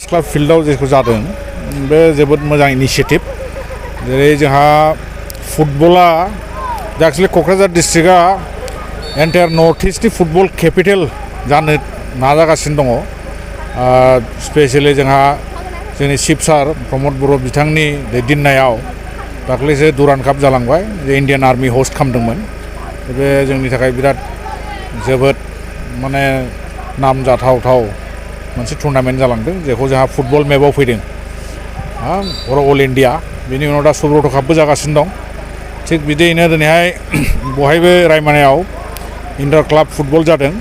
club फिल्डआव जेखौ जादों बे जोबोद मोजां इनिशिएटिभ जेरै जोंहा फुटबला एक्चुअली क'क्राझार डिस्ट्रिक्टआ एन्टायार नर्थ इस्टनि फुटबल केपिटेल जानो नाजागासिनो दङ स्पेसियेलि जोंहा जोंनि चिफ सार प्रमद बर' बिथांनि दैदेननायाव दाख्लैसो दुरान काप जालांबाय जे इन्डियान आर्मि हस्ट खालामदोंमोन बे जोंनि थाखाय बिराद जोबोद माने नामजाथावथाव मोनसे टुर्नामेन्ट जालांदों जेखौ जोंहा फुटबल मेपआव फैदों अल इन्डिया बेनि उनाव दा सुब्रत कापबो जागासिनो दं थिग बिदियैनो दिनैहाय बहायबो रायमनायाव इन्टार क्लाब फुटबल जादों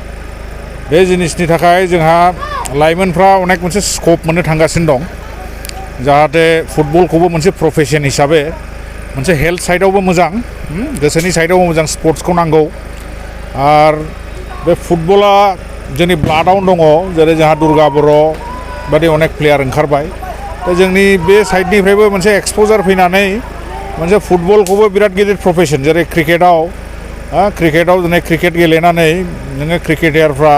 बे जिनिसनि थाखाय जोंहा लाइमोनफ्रा अनेक मोनसे स्कप मोननो थांगासिनो दं जाहाथे फुटबलखौबो मोनसे प्रफेसन हिसाबै मोनसे हेल्थ साइडआवबो मोजां गोसोनि साइडआवबो मोजां स्पर्ट्सखौ नांगौ आरो बे फुटबला जोंनि ब्लाडआवनो दङ जेरै जोंहा दुर्गा बर' बादि अनेक प्लेयार ओंखारबाय दा जोंनि बे साइडनिफ्रायबो मोनसे एक्सप'जार फैनानै मोनसे फुटबलखौबो बिराद गिदिर प्रफेसन जेरै क्रिकेटाव दिनै क्रिकेट गेलेनानै नोङो क्रिकेटारफ्रा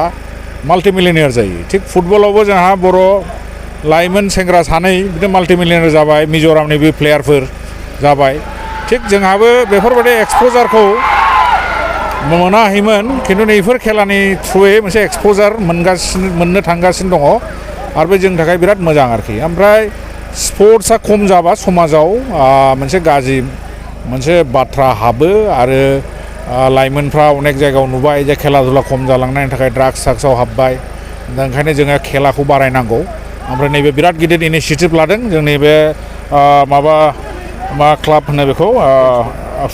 माल्टि मिलियनियार जायो थिग फुटबलावबो जोंहा बर' लाइमोन सेंग्रा सानै बिदिनो माल्टि मिलियनियार जाबाय मिज'रामनि बे प्लेयारफोर जाबाय थिग जोंहाबो बेफोरबायदि एक्सप'जारखौ मोनाखैमोन खिन्थु नैफोर खेलानि थ्रुयै मोनसे एक्सप'जार मोननो थांगासिनो दङ आरो बे जोंनि थाखाय बिराद मोजां आरोखि ओमफ्राय स्पर्ट्सआ खम जाबा समाजाव मोनसे गाज्रि मोनसे बाथ्रा हाबो आरो लाइमोनफ्रा अनेक जायगायाव नुबाय जे खेला दुला खम जालांनायनि थाखाय ड्राग्सआव हाबबाय दा ओंखायनो जोङो खेलाखौ बारायनांगौ ओमफ्राय नैबे बिराद गिदिर इनिशिएटिभ लादों जोंनि बे मा क्लाब होनो बेखौ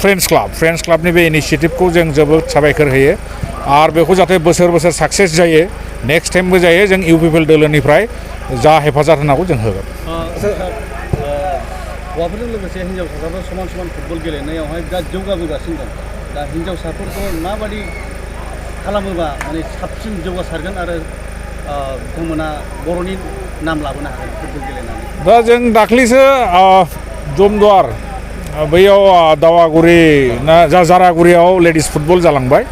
फ्रेन्ड्स क्लाबनि बे इनिशिएटिभखौ जों जोबोद साबायखर होयो आरो बेखौ जाहाथे बोसोर बोसोर साक्सेस जायो नेक्स्ट टाइमबो जायो जों इउपिपिएल दोलोनिफ्राय जा हेफाजाब होनांगौ जों होगोन हौवाफोरजों लोगोसे हिन्जावसाफ्राबो समान समान फुटबल गेलेनायावहाय बिराद जौगाबोगासिनो दं दा हिन्जावसाफोरखौ माबायदि खालामोबा माने साबसिन जौगासारगोन आरो बिथांमोना बर'नि नाम लाबोनो हागोन फुटबल गेलेनानै दा जों दाख्लैसो जमदुवार बैयाव दावागुरि ना जारागुरियाव लेडिस फुटबल जालांबाय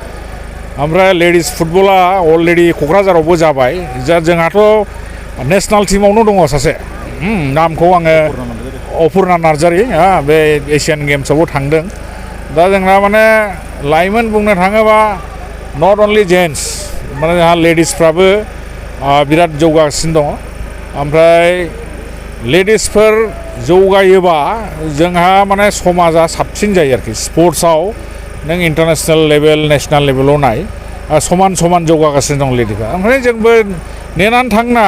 ओमफ्राय लेडिस फुटबला अलरेडि क'क्राझारावबो जाबाय जोंहाथ' नेसनेल टीमावनो दङ सासे नामखौ आङो अपुर्णा नार्जारि बे एशियान गेम्सआवबो थांदों दा जोंना माने लाइमोन बुंनो थाङोबा नट अनलि जेन्टस माने जोंहा लेडिसफ्राबो बिराद जौगागासिनो दङ ओमफ्राय लेडिसफोर जौगायोबा जोंहा माने समाजा साबसिन जायो आरोखि स्पर्ट्सआव नों इन्टारनेसनेल लेभेल नेसनेल लेभेलाव नाय समान जौगागासिनो दं लेडिसफ्रा ओंखायनो जोंबो नेनानै थांना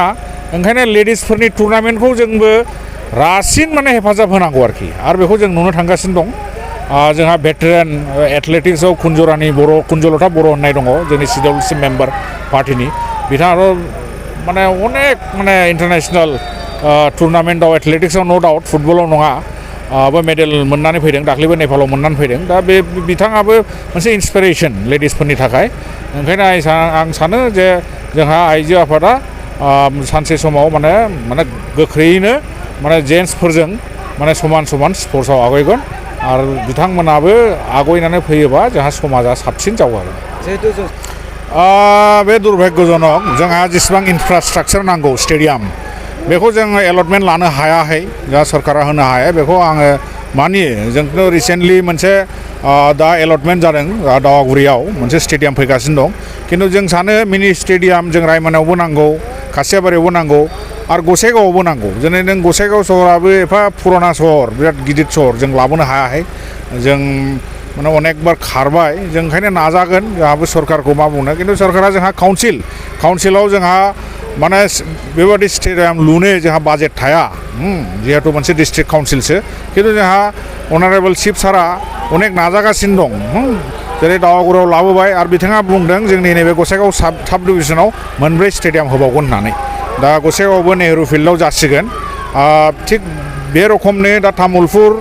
ओंखायनो लेडिसफोरनि टुर्नामेन्टखौ जोंबो रासिन माने हेफाजाब होनांगौ आरोखि आरो बेखौ जों नुनो थांगासिनो दं जोंहा भेटेरान एथलेटिक्सआव कुन्जलता बर' होननाय दङ जोंनि CWC मेम्बार पार्टिनि बिथाङाथ' माने अनेक माने इन्टारनेसनेल टुर्नामेन्टआव एथलेटिक्सआव नो डाउट फुटबलाव नङा मेडेल मोननानै फैदों दाख्लैबो नेपालाव मोननानै फैदों दा बे बिथाङाबो मोनसे इन्सपिरेसन लेडिसफोरनि थाखाय ओंखायनो आं सानो जे जोंहा आइजो आफादा सानसे समाव माने गोख्रैयैनो माने जेन्ट्सफोरजों माने समान स्पर्ट्सआव आवगायगोन आरो बिथांमोनाबो आवगायनानै फैयोबा जोंहा समाजा साबसिन जौगागोन जिहेतु जों बे दुर्भाग्यजनक जोंहा जेसेबां इनफ्रास्ट्राक्चार नांगौ स्टेडियाम बेखौ जोङो एलटमेन्ट लानो हायाखै जा सरकारा होनो हाया बेखौ आङो मानियो जोंथ' रिसेन्टलि मोनसे दा एलटमेन्ट जादों दावागुरियाव मोनसे स्टेडियाम फैगासिनो दं खिन्थु जों सानो मिनि स्टेडियाम जों रायमनायावबो नांगौ खासियाबारियावबो नांगौ आरो गसाइगावआवबो नांगौ जेरै नों गसाइगाव सहराबो एफा पुराना सहर बिराद गिदिर सहर जों लाबोनो हायाखै जों माने अनेक बार खारबाय जों ओंखायनो नाजागोन जोंहाबो सरकारखौ मा बुंनो खिन्थु सरकारा जोंहा काउन्सिलाव जोंहा माने बेबादि स्टेडियाम लुनो जोंहा बाजेट थाया जिहेतु मोनसे डिस्ट्रिक्ट काउन्सिलसो खिन्थु जोंहा अनारेबल चिफ सारा अनेक नाजागासिनो दं जेरै दावागुरियाव लाबोबाय आरो बिथाङा बुंदों जोंनि नैबे गसाइगाव साब डिभिजनाव मोनब्रै स्टेडियाम होबावगोन होननानै दा गसाइगावआवबो नेहरू फिल्डआव जासिगोन थिग बे रोखोमनि दा तामुलपुर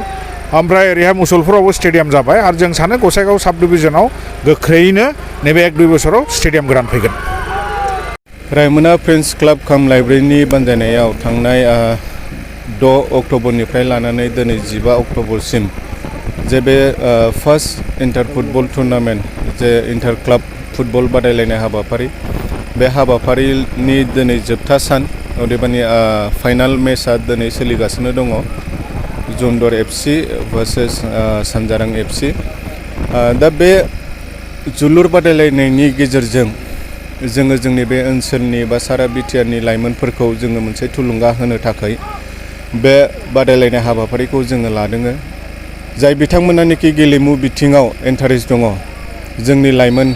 ओमफ्राय ओरैहाय मुसलपुरावबो स्टेडियाम जाबाय आरो जों सानो गसाइगाव साब डिभिजनाव गोख्रैयैनो नैबे 1-2 बोसोराव स्टेडियाम गोदान फैगोन रायमना फ्रेन्ड्स क्लाब काम लाइब्रेरिनि बानजायनायाव थांनाय 6 अक्ट'बरनिफ्राय लानानै दिनै 15 अक्ट'बरसिम जे बे फार्स्ट इन्टार फुटबल टुर्नामेन्ट जे इन्टार क्लाब फुटबल बादायलायनाय हाबाफारि बे हाबाफारिनि दिनै जोबथा सान अदेबानि फाइनाल मेचआ दिनै सोलिगासिनो दङ जन्दर एफसि भार्सेस सानजारां एफसि दा बे जोलुर बादायलायनायनि गेजेरजों जोङो जोंनि बे ओनसोलनि बा सारा बिटिआरनि लाइमोनफोरखौ जोङो मोनसे थुलुंगा होनो थाखाय बे बादायलायनाय हाबाफारिखौ जोङो लादों जाय बिथांमोनानिखि गेलेमु बिथिङाव इन्टारेस्ट दङ जोंनि लाइमोन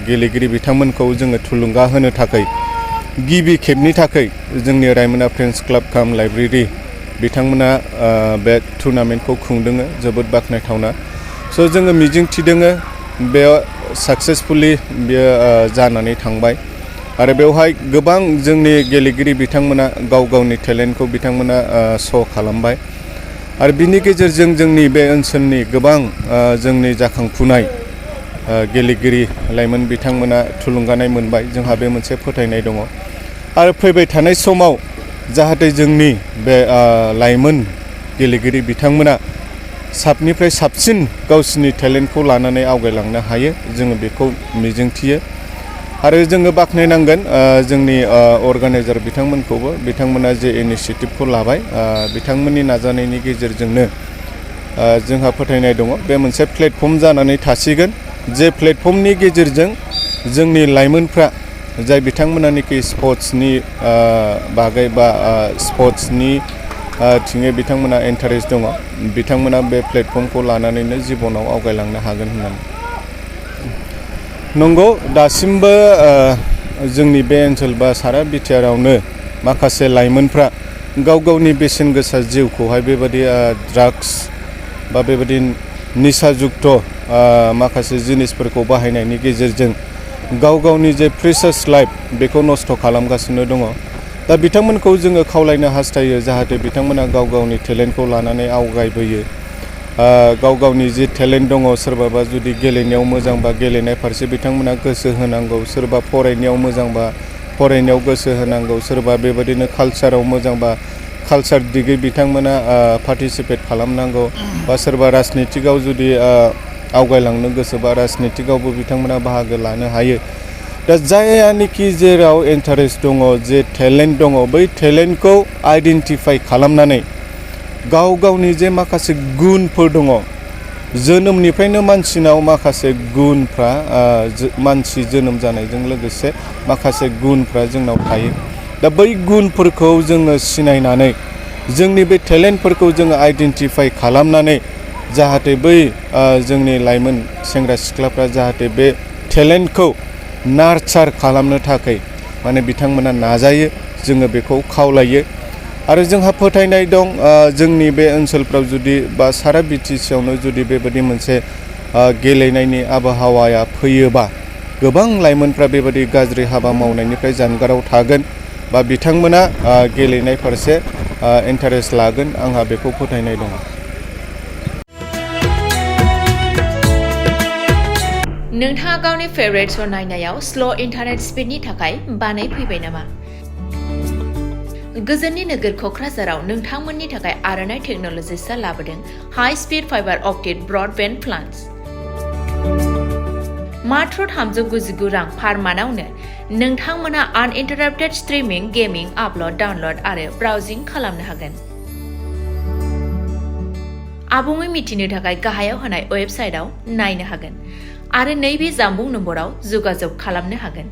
गेलेगिरि बिथांमोनखौ जोङो थुलुंगा होनो थाखाय गिबि खेबनि थाखाय जोंनि रायमना फ्रेन्ड्स क्लाब काम लाइब्रेरि बिथांमोना बे टुर्नामेन्टखौ खुंदों जोबोद बाख्नायथावना स' जोङो मिजिं थिदों बे साक्सेसफुली बेयो जानानै थांबाय आरो बेवहाय गोबां जोंनि गेलेगिरि बिथांमोना गाव गावनि टेलेन्टखौ बिथांमोना श' खालामबाय आरो बिनि गेजेरजों जोंनि बे ओनसोलनि गोबां जोंनि जाखांफुनाय गेलेगिरि लाइमोन बिथांमोना थुलुंगानाय मोनबाय जोंहा बे मोनसे फोथायनाय दङ आरो फैबाय थानाय समाव जाहाथे जोंनि बे लाइमोन गेलेगिरि बिथांमोना साबनिफ्राय साबसिन गावसिनि टेलेन्टखौ लानानै आवगायलांनो हायो जोङो बेखौ मिजिंथियो आरो जोङो बाख्नायनांगोन जोंनि अर्गानाइजार बिथांमोनखौबो बिथांमोना जे इनिशिएटिभखौ लाबाय बिथांमोननि नाजानायनि गेजेरजोंनो जोंहा फोथायनाय दङ बे मोनसे प्लेटफर्म जानानै थासिगोन जे प्लेटफर्मनि गेजेरजों जोंनि लाइमोनफ्रा जाय बिथांमोनानिखि स्पर्ट्सनि बागै बा स्पर्ट्सनि थिङै बिथांमोना इन्टारेस्ट दङ बिथांमोना बे प्लेटफर्मखौ लानानैनो जिबनाव आवगायलांनो हागोन होननानै नंगौ दासिमबो जोंनि बे ओनसोल बा सारा बिटिआरावनो माखासे लाइमोनफ्रा गाव गावनि बेसेन गोसा जिउखौहाय बेबायदि ड्राग्स बा बेबायदि निसाजुक्त माखासे जिनिसफोरखौ बाहायनायनि गेजेरजों गाव गावनि जे प्रेसास लाइफ बेखौ नस्थ' खालामगासिनो दङ दा बिथांमोनखौ जोङो खावलायनो हास्थायो जाहाथे बिथांमोना गाव गावनि टेलेन्टखौ लानानै आवगायबोयो गाव गावनि जि टेलेन्ट दङ सोरबाबा जुदि गेलेनायाव मोजांबा गेलेनाय फारसे बिथांमोना गोसो होनांगौ सोरबा फरायनायाव मोजांबा फरायनायाव गोसो होनांगौ सोरबा बेबायदिनो कालचाराव मोजांबा कालचार दिगै बिथांमोना पार्टिसिपेट खालामनांगौ बा सोरबा राजनितिकआव जुदि आवगायलांनो गोसोबा राजनितिकआवबो बिथांमोना बाहागो लानो हायो दा जायानोखि जेराव इन्टारेस्ट दङ जे टेलेन्ट दङ बै टेलेन्टखौ आइडेन्टिफाइ खालामनानै गाव गावनि जे माखासे गुनफोर दङ जोनोमनिफ्रायनो मानसिनाव माखासे गुनफ्रा मानसि जोनोम जानायजों लोगोसे माखासे गुनफ्रा जोंनाव थायो दा बै गुनफोरखौ जोङो सिनायनानै जोंनि बे टेलेन्टफोरखौ जोङो आइडेन्टिफाइ खालामनानै जाहाथे बै जोंनि लाइमोन सेंग्रा सिख्लाफ्रा जाहाथे बे टेलेन्टखौ नार्चार खालामनो थाखाय माने बिथांमोना नाजायो जोङो बेखौ खावलायो आरो जोंहा फोथायनाय दं जोंनि बे ओनसोलफ्राव जुदि बा सारा बिटिसिआवनो जुदि बेबायदि मोनसे गेलेनायनि आबहावाया फैयोबा गोबां लाइमोनफ्रा बेबायदि गाज्रि हाबा मावनायनिफ्राय जानगाराव थागोन बा बिथांमोना गेलेनाय फारसे इन्टारेस्ट लागोन आंहा बेखौ फोथायनाय दङ नोंथाङा गावनि फेभरेट श' नायनायाव स्ल' इन्टारनेट स्पिडनि थाखाय बानायफैबाय नामा गोजोननि नोगोर क'क्राझाराव नोंथांमोननि थाखाय आर'नाइ टेक्न'लजिसआ लाबोदों high speed fibre optic broadband plans मात्र 399 रां पार मान्थआवनो नोंथांमोना आनइन्टाराप्टेड स्ट्रीमिंग गेमिंग आपल'ड डाउनल'ड आरो ब्राउजिं खालामनो हागोन आबुङै मिथिनो थाखाय गाहायाव होनाय वेबसाइटआव नायनो हागोन आरो नैबे जामबुं नम्बराव जगाजग खालामनो हागोन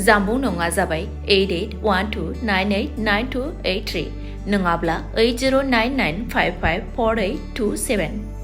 जामबुं नङा जाबाय 8812989283 नङाब्ला 8099554827